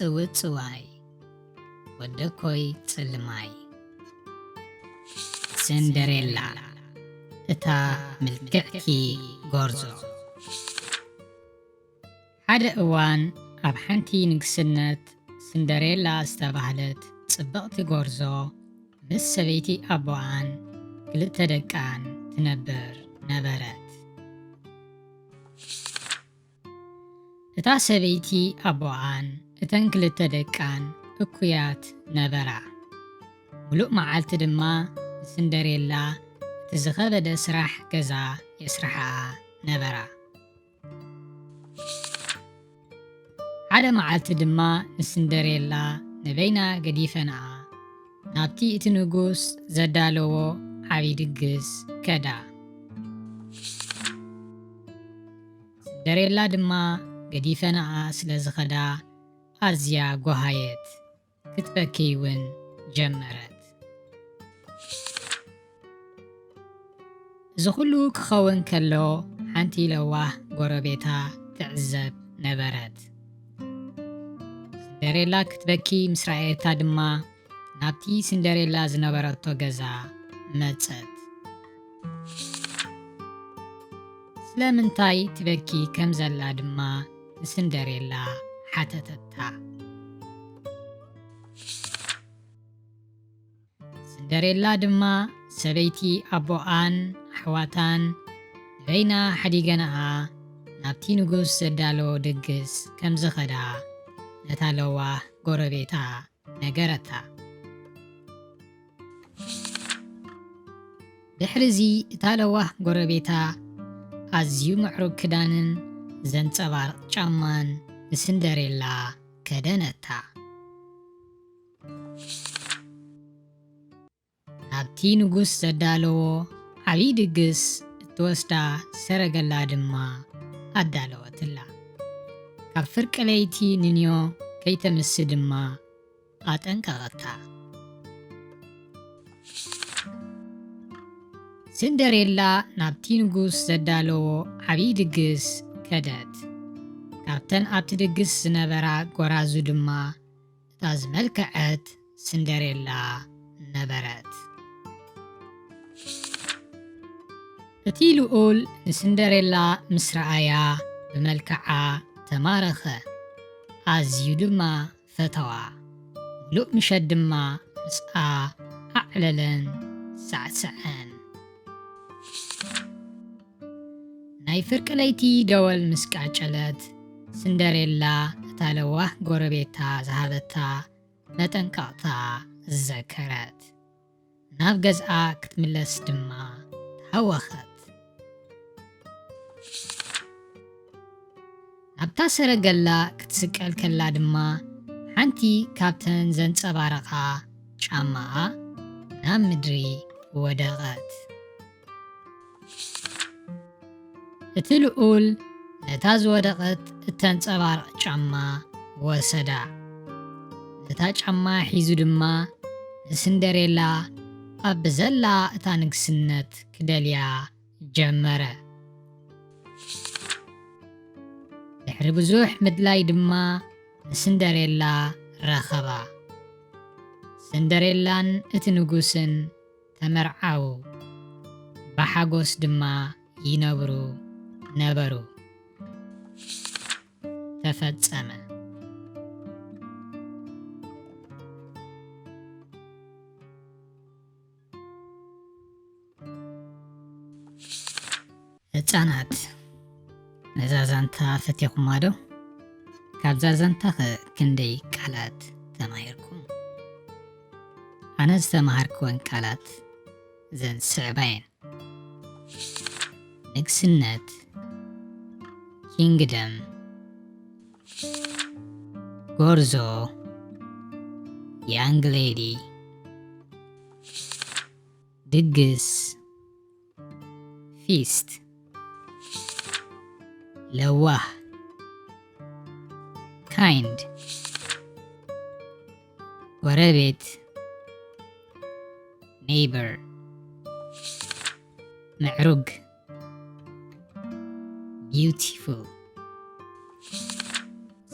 ጽውጽዋይ፣ ወደኮይ ጽልማይ። ስንደሬላ፣ እታ ምልክዕቲ ጎርዞ። ሓደ እዋን ኣብ ሓንቲ ንግስነት ስንደሬላ ዝተባህለት ጽብቕቲ ጎርዞ ምስ ሰበይቲ ኣቦኣን ክልተ ደቃን ትነብር ነበረት። እታ ሰበይቲ ኣቦኣን እተን ክልተ ደቃን እኩያት ነበራ። ሙሉእ መዓልቲ ድማ ንስንደሬላ እቲ ዝኸበደ ስራሕ ገዛ የስርሓኣ ነበራ። ሓደ መዓልቲ ድማ ንስንደሬላ ንበይና ገዲፈንኣ ናብቲ እቲ ንጉስ ዘዳለዎ ዓቢ ድግስ ከዳ። ስንደሬላ ድማ ገዲፈንኣ ስለ ዝኸዳ ኣዝያ ጎሃየት፣ ክትበኪ እውን ጀመረት። እዚ ኩሉ ክኸውን ከሎ ሓንቲ ለዋህ ጎረቤታ ትዕዘብ ነበረት። ስንደሬላ ክትበኪ ምስ ረኣየታ ድማ ናብቲ ስንደሬላ ዝነበረቶ ገዛ መጸት። ስለምንታይ ትበኪ ከም ዘላ ድማ ንስንደሬላ ሓተተታ። ስንደሬላ ድማ ሰበይቲ ኣቦኣን ኣሕዋታን ንበይና ሓዲገንኣ ናብቲ ንጉስ ዘዳለዎ ድግስ ከም ዝኸዳ ነታ ለዋህ ጎረቤታ ነገረታ። ድሕርዚ እታ ለዋህ ጎረቤታ ኣዝዩ ምዕሩግ ክዳንን ዘንጸባርቕ ጫማን ንስንደሬላ ከደነታ። ናብቲ ንጉስ ዘዳለዎ ዓብዪ ድግስ እትወስዳ ሰረገላ ድማ ኣዳለወትላ። ካብ ፍርቂ ለይቲ ንንዮ ከይተምሲ ድማ ኣጠንቀቐታ። ስንደሬላ ናብቲ ንጉስ ዘዳለዎ ዓብዪ ድግስ ከደት። ካብተን ኣብቲ ድግስ ዝነበራ ጎራዙ ድማ እታ ዝመልከዐት ስንደሬላ ነበረት። እቲ ልኡል ንስንደሬላ ምስ ረኣያ ብመልክዓ ተማረኸ፣ ኣዝዩ ድማ ፈተዋ። ምሉእ ምሸት ድማ ምስኣ ኣዕለለን ሳዕሰዐን። ናይ ፍርቂ ለይቲ ደወል ምስ ቃጨለት፣ ስንደሬላ እታ ለዋህ ጎረቤታ ዝሃበታ መጠንቀቕታ ዘከረት። ናብ ገዝኣ ክትምለስ ድማ ተሃወኸት። ናብታ ሰረገላ ክትስቀል ከላ ድማ ሓንቲ ካብተን ዘንጸባረቓ ጫማኣ ናብ ምድሪ ወደቐት። እቲ ልኡል ነታ ዝወደቐት እተንጸባርቕ ጫማ ወሰዳ። ነታ ጫማ ሒዙ ድማ ንስንደሬላ ኣብ ብዘላ እታ ንግስነት ክደልያ ጀመረ። ድሕሪ ብዙሕ ምድላይ ድማ ንስንደሬላ ረኸባ። ስንደሬላን እቲ ንጉስን ተመርዓዉ፣ ብሓጎስ ድማ ይነብሩ ነበሩ። ተፈጸመ። ህጻናት፣ ነዛ ዛንታ ፈቲኹማ ዶ? ካብዛ ዛንታኸ ክንደይ ቃላት ተማሂርኩም? ኣነ ዝተማሃርክወን ቃላት እዘን ዝስዕባ እየን። ንግስነት፣ ኪንግደም፣ ጎርዞ፣ ያንግ ሌዲ፣ ድግስ፣ ፊስት፣ ለዋህ፣ ካይንድ፣ ጎረቤት፣ ኔይበር፣ ምዕሩግ፣ ቢዩቲፉል፣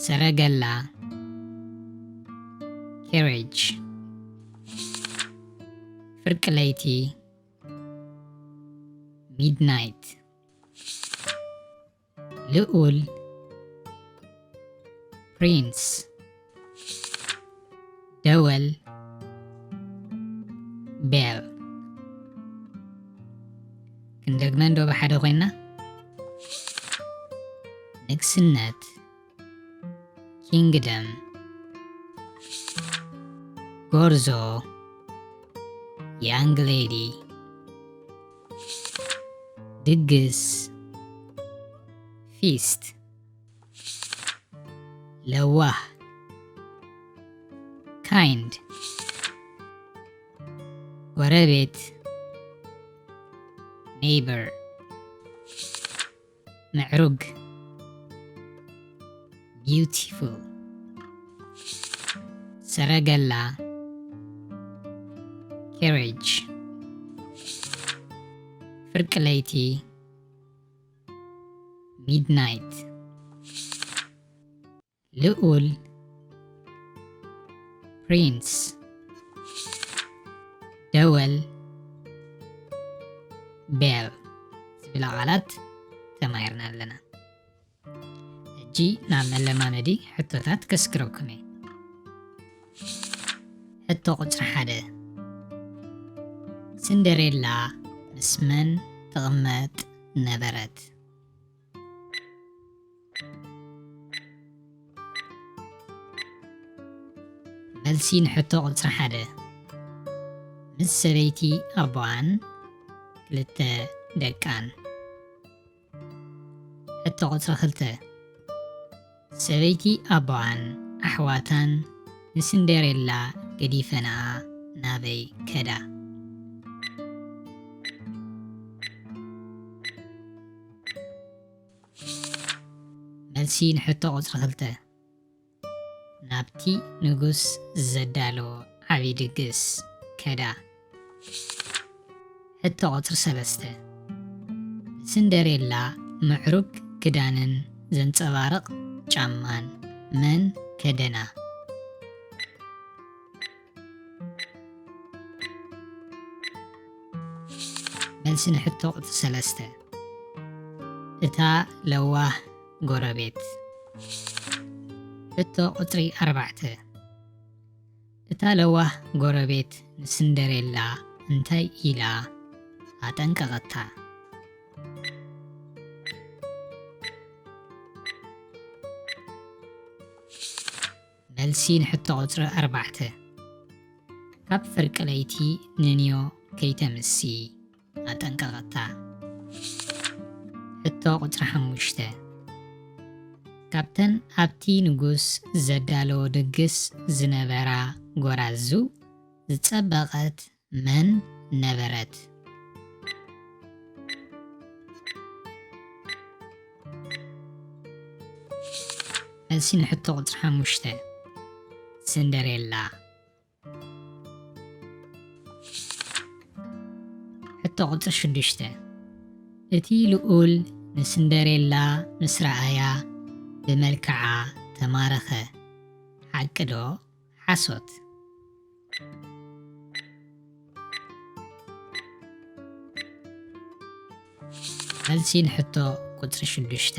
ሰረገላ፣ carriage፣ ፍርቂ ለይቲ፣ midnight፣ ልኡል፣ prince፣ ደወል፣ bell። ክንደግመ እንዶ ብሓደ ኮይና፣ ንግስነት፣ kingdom፣ ጎርዞ፣ young lady፣ ድግስ፣ feast፣ ለዋህ፣ kind፣ ጎረቤት፣ neighbor፣ ምዕሩግ፣ beautiful፣ ሰረገላ፣ carriage፣ ፍርቂ ለይቲ፣ midnight፣ ልኡል፣ prince፣ ደወል፣ bell ዝብላ ቃላት ተማሂርና ኣለና። ሕጂ ናብ መለማመዲ ሕቶታት ከስግረኩም እየ። ሕቶ ቁጽሪ ሓደ፣ ስንደሬላ ምስ መን ትቕመጥ ነበረት? መልሲ ንሕቶ ቁጽሪ ሓደ፣ ምስ ሰበይቲ ኣቦኣን ክልተ ደቃን። ሕቶ ቁጽሪ ክልተ፣ ሰበይቲ ኣቦኣን ኣሕዋታን ንስንደሬላ ገዲፈንኣ ናበይ ከዳ? መልሲ ንሕቶ ቁጽሪ ክልተ፣ ናብቲ ንጉስ ዘዳለዎ ዓቢ ድግስ ከዳ። ሕቶ ቁጽሪ ሰለስተ፣ ንስንደሬላ ምዕሩግ ክዳንን ዘንጸባርቕ ጫማን መን ከደና? መልሲ ንሕቶ ቁጽሪ ሰለስተ፣ እታ ለዋህ ጎረቤት። ሕቶ ቁጽሪ ኣርባዕተ፣ እታ ለዋህ ጎረቤት ንስንደሬላ እንታይ ኢላ ኣጠንቀቐታ? መልሲ ንሕቶ ቁጽሪ ኣርባዕተ፣ ካብ ፍርቂ ለይቲ ንንዮ ከይተምሲ ኣጠንቀቐታ። ሕቶ ቁጽሪ ሓሙሽተ፣ ካብተን ኣብቲ ንጉስ ዘዳለዎ ድግስ ዝነበራ ጎራዙ ዝጸበቐት መን ነበረት? መልሲ ንሕቶ ቁጽሪ ሓሙሽተ፣ ስንደሬላ። ሕቶ ቁጽሪ ሽዱሽተ፣ እቲ ልኡል ንስንደሬላ ምስ ረኣያ ብመልክዓ ተማረኸ። ሓቂ ዶ ሓሶት? መልሲ ንሕቶ ቁጽሪ ሽዱሽተ፣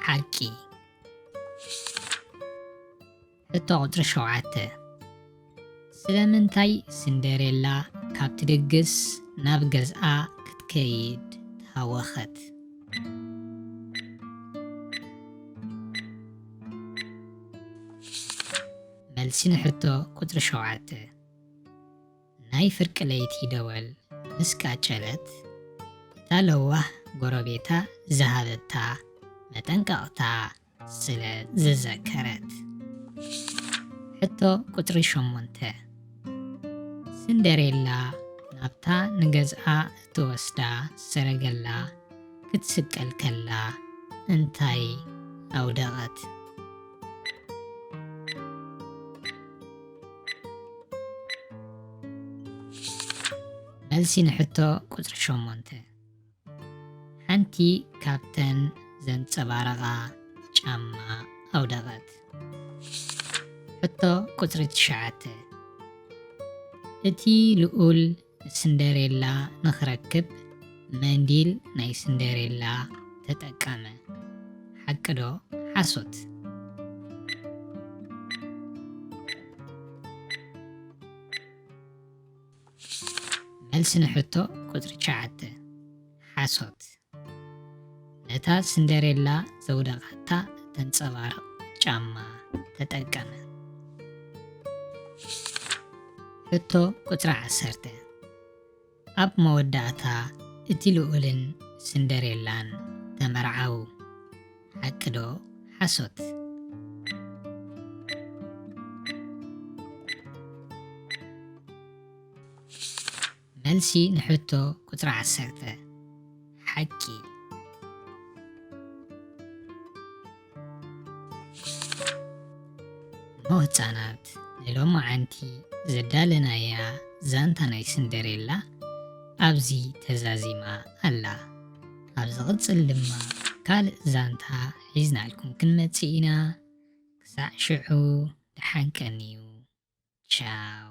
ሓቂ። ሕቶ ቁጽሪ ሸውዓተ፣ ስለምንታይ ስንደሬላ ካብቲ ድግስ ናብ ገዝኣ ክትከይድ ተሃወኸት? መልሲ ንሕቶ ቁጽሪ ሸውዓተ፣ ናይ ፍርቂ ለይቲ ደወል ምስ ቃጨለት፣ እታ ለዋህ ጎረቤታ ዝሃበታ መጠንቀቕታ ስለ ዝዘከረት። ሕቶ ቁጽሪ ሸሞንተ፣ ስንደሬላ ናብታ ንገዝኣ እትወስዳ ሰረገላ ክትስቀል ከላ እንታይ ኣውደቐት? መልሲ ንሕቶ ቁጽሪ ሸሞንተ፣ ሓንቲ ካብተን ዘንጸባረቓ ጫማ ኣውደቐት። ሕቶ ቁጽሪ ትሽዓተ። እቲ ልኡል ስንደሬላ ንኽረክብ መንዲል ናይ ስንደሬላ ተጠቀመ። ሓቂ ዶ ሓሶት? መልሲ ንሕቶ ቁጽሪ ትሽዓተ፣ ሓሶት። ነታ ስንደሬላ ዘውደቓታ ተንጸባርቕ ጫማ ተጠቀመ። ሕቶ ቁጽሪ ዓሰርተ። ኣብ መወዳእታ እቲ ልኡልን ስንደሬላን ተመርዓዉ። ሓቂ ዶ ሓሶት? መልሲ ንሕቶ ቁጽሪ ዓሰርተ፣ ሓቂ። እሞ ህጻናት፣ ንሎማዓንቲ ዘዳለናያ ዛንታ ናይ ስንደሬላ ኣብዚ ተዛዚማ ኣላ። ኣብ ዝቕጽል ድማ ካልእ ዛንታ ሒዝናልኩም ክንመጽእ ኢና። ክሳዕ ሽዑ ደሓን ቀንዩ። ቻው።